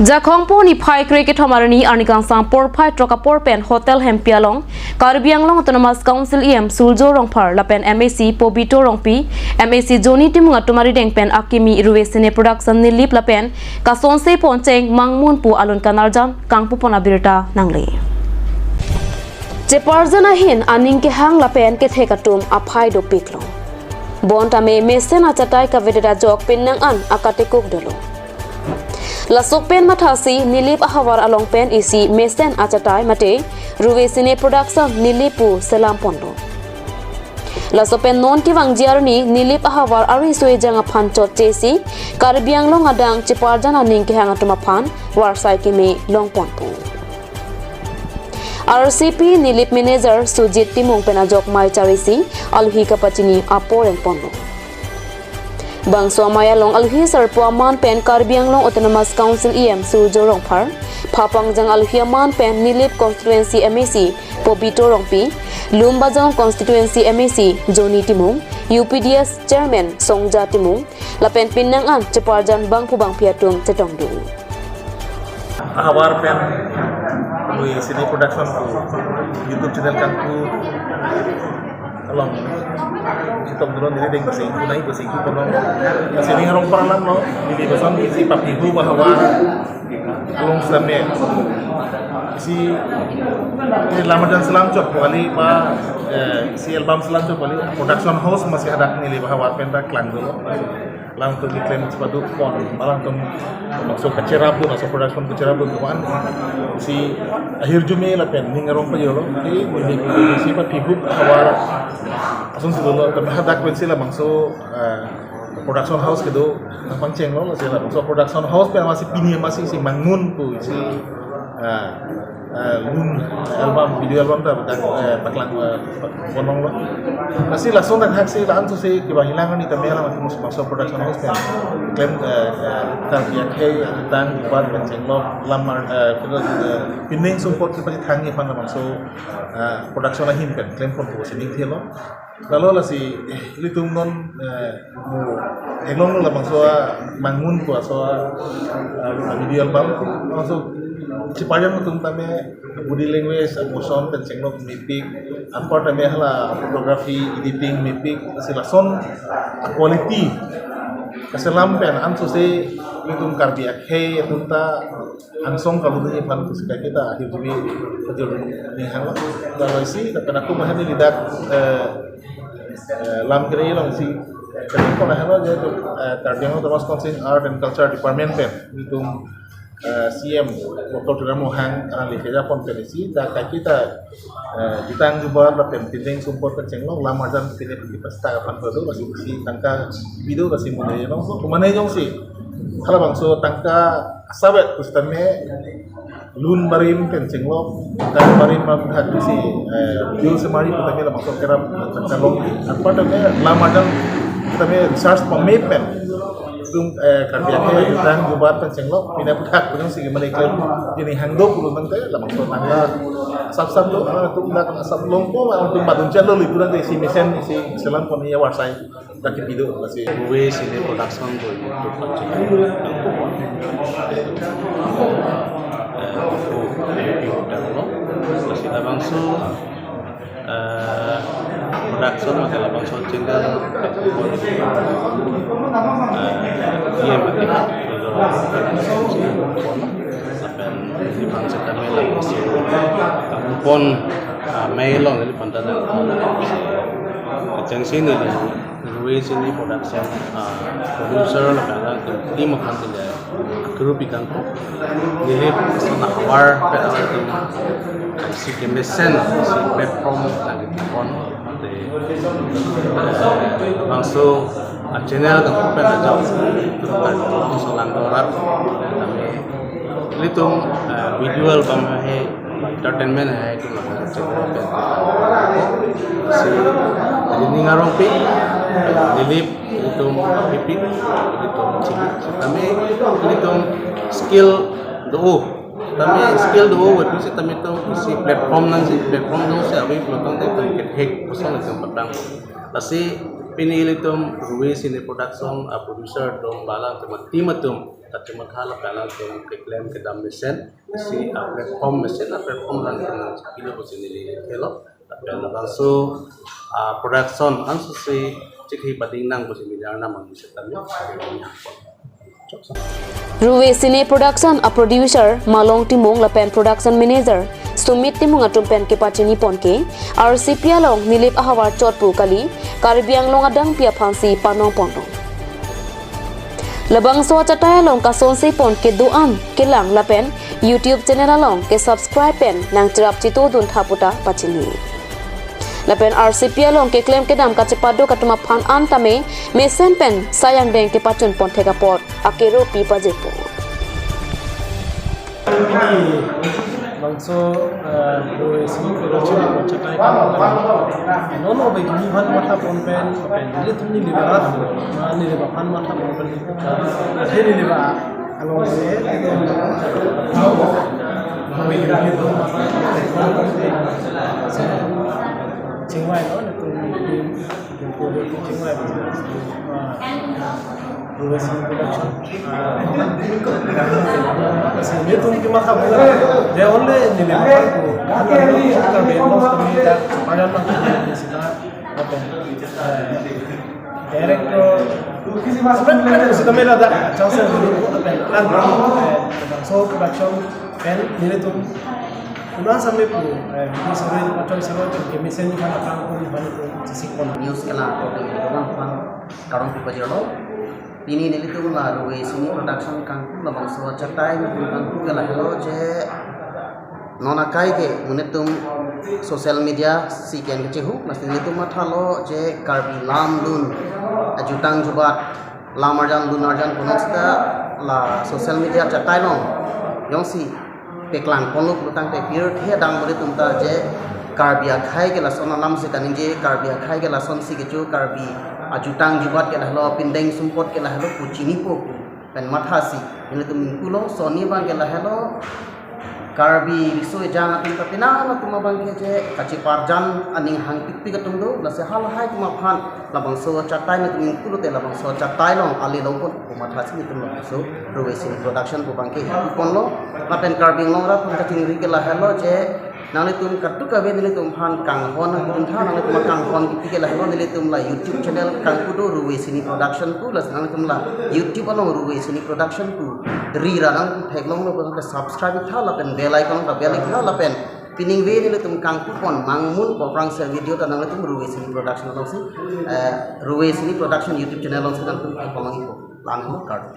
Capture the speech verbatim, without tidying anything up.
Jakhong po niphai krekethom arni arni kangsam porphai throk apor pen Hotel Hempi along Karbi Anglong Autonomous Council E M Surjya Rongphar lapen M A C Pobito Rongpi, M A C Johnny Timung atum arideng pen akimi Ruve Cine Production Nilip lapen kasonse poncheng mangmun pu alun kanarjan kangpupon abirta nangle. Cheparjan ahin aning kehang lapen kethek atum aphai dopiklo. Bonta me mesen achatai kavedet ajok pinnang an akatekuk dolo. Laso pen mathasi Nilip ahavar along pen isi mesen achatai mate Ruve Cine Production Nilip pu selam ponlo. Laso pen non kevangji arni Nilip ahavar ari sue jang aphan chotchesi Karbi Anglong adang cheparjan aning kehang atum aphan varsai keme long ponpo. R C P Nilip Manager Sujit Timung pen ajok mei charisi alohi kapachini apor en ponlo. Bangso amei along alohi sarpo aman pen Karbi Anglong Autonomous Council E M Surjya Rongphar, phapangjang alohi aman pen Nilip Constituency M A C Pobito Rongpi, Lumbajong Constituency M A C Johnny Timung, U P D S Chairman Songja Timung, lapen pinnang an cheparjan bangphu bangphi atum chetongdun. Ahavar pen Ruve Cine Production pu YouTube channel kangpu along chetongdun, neli deng pasing kunai pasing ku konon. Sini Rongphar alam lo, neli boson isi papihu ahavar along same isi, eh, lam arjan selam chot kali pa, eh, isi album selam chot kali, production house masi hadak neli ahavar pen ta klang dolo. Alangtum keklem chepadu pon, alangtum bangso kacherapdun, laso production kacherapdun, teman si ahirjume lapen ning arong pajolo, eh, neli si papihu ahavar ason si dolo, tapi hadak pen si labangso, eh, production house kedo nangpangchenglo, lasi labangso production house pen masi pini masi isi mangmun pu isi, eh, eh, lun album, video album ta dak, eh, paklang, eh, pak-, ponlonglo. Lasi lason dak haksi la-an sose kevang ilang arni tame alam atum bangso production house pen klem, eh, eh, Karbi akhei atang jubat pen chenglok lam ar, eh, eh, pining sumpot kepachethangji aphan labangso, eh, production ahin pen klem pon pusi ning thelo. Lalo lasi, eh, ilitum non, eh, mo eglong labangso amangmun pu aso, eh, video album, labangso cheparjan atum tame body language, emotion pen chenglok mepik, anpar tame hala photography, editing mepik, lasi lason quality kaselam pen ansose ilitum Karbi akhei atum ta angsong kalunji aphan pusi kaike ta ahirjume pajor ni hanglo. Lalu isi, tapi aku bahan ini dak, eh, eh, lam kiri along si, eh, kami pun halo je, eh, Karbi Anglong Autonomous Council Art and Culture Department pen, ilitum, eh, C M Doctor Tuliram Ronghang, ah, leke japon pen isi, dak kaike ta, eh, jutang jubat lapen pining sumpot pen chenglok lam arjan pine pasti aphan kodo, lasi isi tangka bido, lasi mane jongsi, mane jongsi halabangso tangka asap-et pusitame lun barim pen chenglok, kan barim ram thak si, eh, bill semari pusitame labangso kerap tangka long. Anpar tame lam arjan tame research pame pen ilitum, eh, Karbi akhei jutang jubat pen chenglok, pine aphuthak pu jongsi mane klem, pini hang do pulo nangte labangso tangka asap-sap lo, atum dak asap longpo, atum badun chalo li pu nangte isi mesen isi selam pon ya varsai dak kebido, lasi. Ruve Cine Production pu YouTube channel. Eh, YouTube channel lo. Lasi labangso, eh, production mate labangso channel, eh, iya mate lapen di bangsa kami labangso pon, ah, mei long di pantadan. Kacang sini di Ruve Cine Production, ah, producer lapen alangtum team aphan tin ya kuru pikang ko. Neli sana awar pe awar tu si kemesen si platform lagi pon. Di, eh, labangso, ah, channel kangpu pen ajok tu kan langsung langdorat. Kami ilitum, eh, video album hai, entertainment hai, itum lapen channel pen. Si, jadi ning arong pi, Nilip, ilitum pipi, ilitum chili. Kami ilitum skill do. Kami skill do, wet si kami itum isi platform nangsi, platform nangsi, abi pelotong te itum kethek kosong itum petang. Lasi pini ilitum Ruve Cine Production, ah, producer atum, ba alangtum team atum Kachematha lapen alangtum keklem kedam mesen, isi a-platform mesen, a-platform alangtum nangchipilo pusi neli thelo. Lapen labangso, ah, production ansose chikhi pading nang pusi neli arnam mesen tame. Ruve Cine Production a-producer Malong Timung lapen production manager Sumit Timung atum pen kepachini pon ke R C P along Nilip ahavar chot pu kali, Karbi Anglong adangpi aphansi panong pon long. Labangso achatai along kasonse pon kedo-an kelang lapen YouTube channel along ke subscribe pen nangcherap chitodun tha puta pachini. Lapen R C P along keklem kedam kachepado atum aphan an tame mesen pen sai angdeng kepachun pon thek apot akeropi pajirpo. Pini labangso, eh, Ruve Cine Production achatai kangtung. Non non bai kimi aphan matha pon pen, pen nelitum neli ba, ah, neli ba aphan matha pon pen. Athe neli ba along le, bai kimi atum chingvai lo, nelitum Ruve Cine Production. Nelitum kematha pon. They only neli ko. Director. Sita mela da chance dulu. So production pen nelitum. Kuna sampai pu. Ini sore macam sore kemesen kan akan pun banyak pun sisi kona. News kelang ko dengan teman karon pu pajirlo. Pini nelitum la Ruve Cine Production kangtung labangso achatai nelitum kangtung ke lahelo je non akai ke nelitum social media si ken kechehuk, lasi nelitum mathalo je Karbi lam lun ajutang jubat lam arjan lun arjan konon sita la social media achatai along jongsi paklang ponlo pulotangte pirthe adang nelitum ta je Karbi akhei ke lason alam si kaningje, Karbi akhei ke lasonsi kecho, Karbi ajutang jubat ke lahelo, pindeng sumpot ke lahelo pu chinipo pu pen mathasi nelitum ingpulo. Sonni abang ke lahelo, Karbi riso ejang atum ta penang atum abang ke je kacheparjan aning hangpikpik atum do, lasi halahai atum aphan labangso achatai nelitum ingpulote labangso achatai along ale longpon pu mathasi nelitum labangso Ruve Cine Production pu abang ke ingpu ponlo. Lapen Karbi Anglong arat aphan kachingri ke lahelo je nanglitum kadokave nelitum aphan kanghon nangtum tha, nanglitum kanghon kipi ke lahelo, nelitum la YouTube channel kangpu do Ruve Cine Production pu, lasi nanglitum la YouTube along Ruve Cine Production pu rira nangtum theklonglo, lapen subscribe tha lapen bell icon ta bell tha lapen pining ve nelitum kangpu pon mangmun pu aphrangsi video ta nanglitum Ruve Cine Production alongsi, eh, Ruve Cine Production YouTube channel alongsi nangtum theklong ipo. Lang mo kardom.